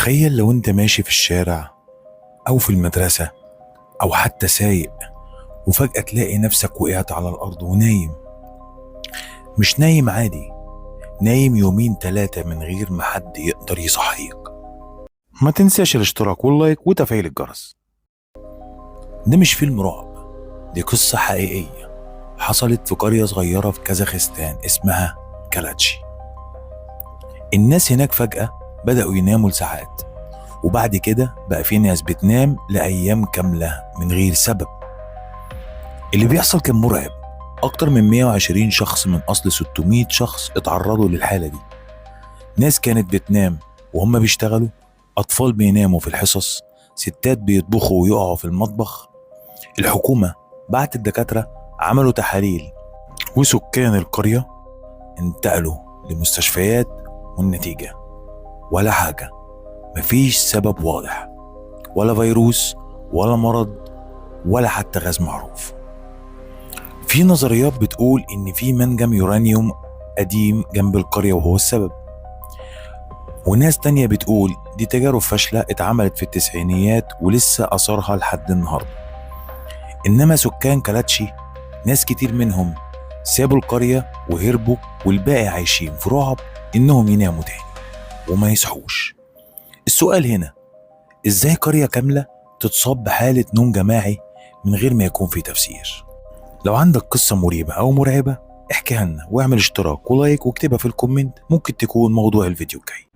تخيل لو انت ماشي في الشارع او في المدرسة او حتى سايق، وفجأة تلاقي نفسك وقعت على الارض ونايم. مش نايم عادي، نايم يومين تلاتة من غير ما حد يقدر يصحيك. ما تنساش الاشتراك وال like وتفعيل الجرس. ده مش فيلم رعب، دي قصة حقيقية حصلت في قرية صغيرة في كازاخستان اسمها كالاتشي. الناس هناك فجأة بدأوا يناموا لساعات، وبعد كده بقى في ناس بتنام لأيام كاملة من غير سبب. اللي بيحصل كان مرعب. أكتر من 120 شخص من أصل 600 شخص اتعرضوا للحالة دي. ناس كانت بتنام وهم بيشتغلوا، أطفال بيناموا في الحصص، ستات بيطبخوا ويقعوا في المطبخ. الحكومة بعت الدكاترة عملوا تحاليل، وسكان القرية انتقلوا لمستشفيات، والنتيجة ولا حاجة. مفيش سبب واضح، ولا فيروس ولا مرض ولا حتى غاز معروف. في نظريات بتقول إن في منجم يورانيوم قديم جنب القرية وهو السبب، وناس تانية بتقول دي تجارب فاشلة اتعملت في التسعينيات ولسه أثرها لحد النهاردة. إنما سكان كلاتشي ناس كتير منهم سابوا القرية وهربوا، والباقي عايشين في رعب إنهم يناموا تاني وما يصحوش. السؤال هنا، إزاي قرية كاملة تتصاب بحالة نوم جماعي من غير ما يكون في تفسير؟ لو عندك قصة مريبة أو مرعبة احكيها لنا، واعمل اشتراك و like واكتبها في ال comment، ممكن تكون موضوع الفيديو الجاي.